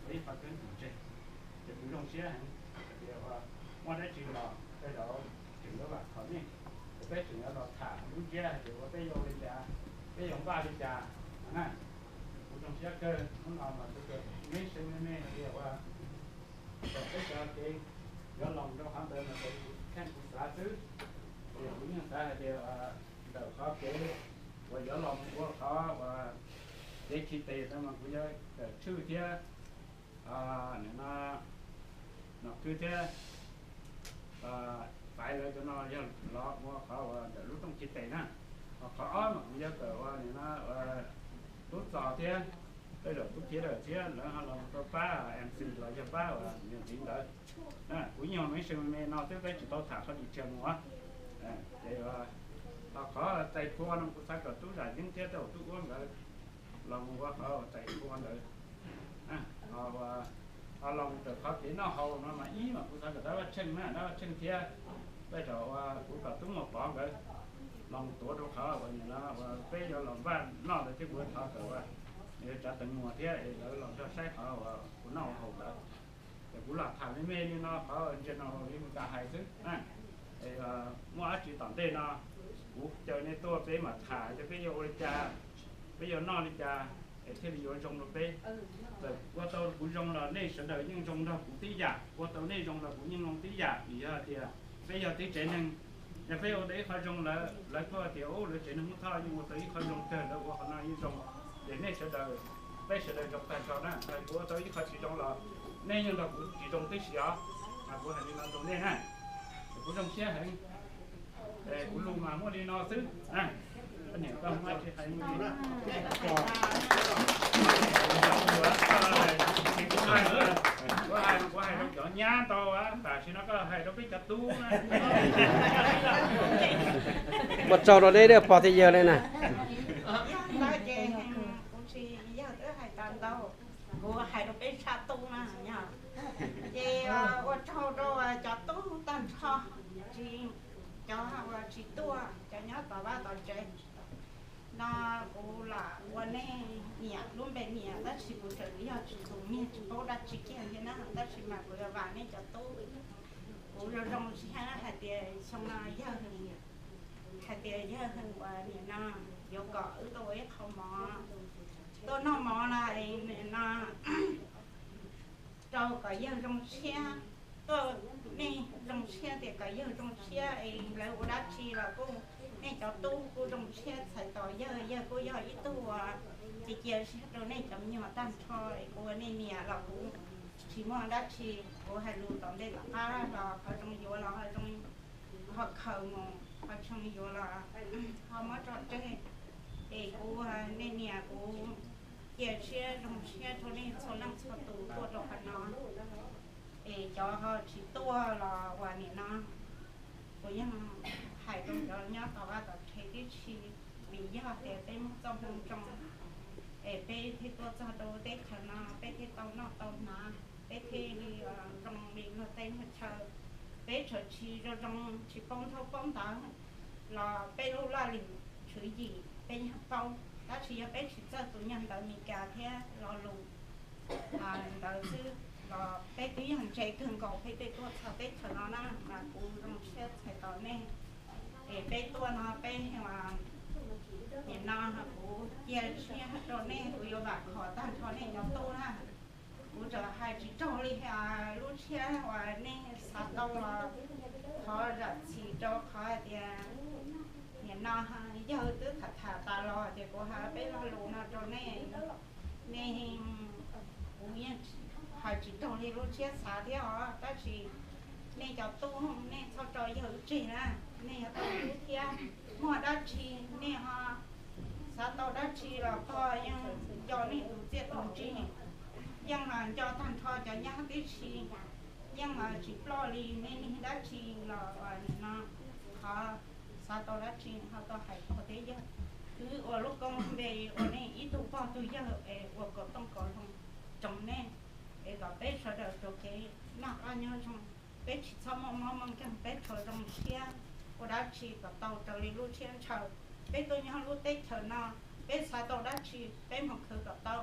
ua ib qho keeb kwm tseg. Ces kuv zoo siab heev hais tias ua muaj dab tsi los tej zaum tseem yuav vam khom nej, es peb tseem yuav los tham lub ntsiab hais tias ua peb yuav ua li cas, peb yuav npaj li cas na. Kuv zoo siab kawg hnub no mas kuv tsuas meb seev me me hais tias ua thaum peb cov kev yuav los rau qhov ntawd mas kuv kheej kuv xav xwb, es kuv yeej xav hais tias ntawm qhov kev uas yuav los mus ua qhov uas kev khi tes no mas kuv yuav kawm tshwj thiab nim no nom khwv thiab faiv lawv cov no yog los ua qhov uas ntawm lub rooj khi tes na. Ho qhov ob mas kuv yuav kawm ua nim no tub txos thiab tej zaum tub khiav dawm thiab lawv ho los mus rau pab MC los yog pab uas niam txiv ntawd. Kuv nyuag me ntsis me me no twb peb tsis tau tham qhov dis tshias mus. Ces ho qhov tais phua no kuv xav kom tub zam yeeb thiab tej zaum tub uab nkawd los mus ua qhov tais phua ntawd. Ho los mus tawm qhov kev noj haus no mas ib mas kuv xav kom dab vaj tsheej na, dab vaj tsheej thiab tej zaum ua kuv kom tub muaj pov nkawd los mus tuav rau qhov uas nim no uas peb yuav los npaj noj ntawd thiab kuv thov kom ua tsav teev muas thiab es lawv los nrog saib qhov uas kuv noj ua haus ntawd. Ces kuv los tham me me li no qhov ntsia no li mus tas hais xwb. Muaj dab tsi tom ntej no kuv caw nej tuaj peb mam tham tias peb yuav ua li cas, peb yuav noj li cas es thiaj li yuav zoo rau peb. Txawm ua tau kuv zoo los nej sawv daws yeej zoo nrog kuv tib yam, ua tau nej zoo los kuv yeej zoo tib yam. Vim yog tias peb yog tib tsev neeg, yog peb ua tau ib qho zoo lawm lawv kuj tias ub lawv tsev neeg Hmoob Thoj yeej ua tau ib qho zoo kawg, lawv ua qhov no yeej zoo. Ces nej sawv daws, peb sawv daws zoo tag nrho na. Kuv ua tau ib qho tsis zoo los nej yeej nrog kuv tsis zoo tib si os. Kuv hais li no rau nej na, kuv zoo siab heev. Kuv lus mas muaj li no xwb. Niam koj muab tsis hais li. Kuv hais, kuv hais rau cov nyab ntau, tam sim no koj hais rau peb cov tub na. Ua tsaug rau nej pog thiab yawg li na. Yog ntawd ces kuv tsis, yawg twb hais tas ntau, kuv hais rau peb tshab tub na. Ces ua tsaug rau cov tub tag nrho, tsis, cov uas tsis tuaj, cov nyob tom vaj tom tsev no, kuv lam ua nej niam lub npe niam tab sis kuv tseem yog tsis tus niag tsis paub dab tsi kiag thiab na, tab sis mas kuv yuav vam nej cov tub. Kuv zoo zoo siab hais tias xyoo no yawg, hais tias yawg uas nim no yuav kom wb tuaj ua ib qho mov, tuaj noj mov no, nim no rau kom yawg zoo siab, tuaj, nej zoo siab tias kom yawg zoo siab es lawv ua dab tsi los kuj, nej cov tub kuj zoo siab txhais tos yawg, yawg kuj yog ib tug uas cia cia siab rau nej cov me nyuam tag nrho es kuv ua nej niam los kuv tsis muaj dab tsi, kuv hais lus tom ntej tom qab los qhov zoo yuav los ho zoo, ho khaws mus, qhov tsis zoo yuav los ho muab tso tseg. Es kuv, nej niam kuv cia siab zoo siab rau nej txhua leej txhua tus tuaj rau qhov no. Es cov ho tsis tuaj los uas nim no kuv yeej hais rau cov nyob tom vaj tom tsev tib si, vim yog tias peb muaj txoj hmoo zoo es peb thiaj tuaj txog rau teb chaws no, peb thiaj tau noj tau hnav, peb thiaj li zoo li luag teb luag chaw. Peb txawm tsis zoo zoo tsis paub ntaub paub ntawv los peb lub laj lim tswv yim peb yeej paub, tab sis yog peb tsis txawj tus nyuag ntawv Meskas thiab lo lus ntawd xwb los peb twb yog ntse kawg nkaus peb tej tuaj txog teb chaws no na. Mas kuv zoo siab txhais tos nej es peb tuaj no peb, nim no kuv cia siab rau nej, kuv yuav vam khom tag nrho nej cov tub na. Kuv tseem hais tsis raug li lub tshiab uas nej xav tau los thov zam txim rau qhov hais tias nim no yawg twb tham tham tas los ces kuv hais peb lo lus no rau nej. Nej, kuv yeej hais tsis raug li lub tshiab xav thiab os, tab sis nej cov tub nej txhob tso yawg tseg na. Nej yog tub thiab, muaj dab tsi nej ho xav tau dab tsi los pog yeej nco nej tus txiaj tus ntsig, yeej nco tag nrho cov nyab tib si, yeej tsis ploj li. Nej niag dab tsi los nim no ho xav tau dab tsi ho tau hais pog thiab yawg. Wb ua lub koob npe ua nej ib tug pog tug yawg es ua kom tooj kom loo tsoom nej, es kom peb sawv daws rau kev noj qab nyob zoo, peb tsis txhob muaj mob muaj nkeeg, peb rau zoo siab, ua dab tsi kom tau raws li lub siab ntshaw. Peb tuaj nyob lub teb chaws no, peb xav tau dab tsi peb mus khwv kom tau,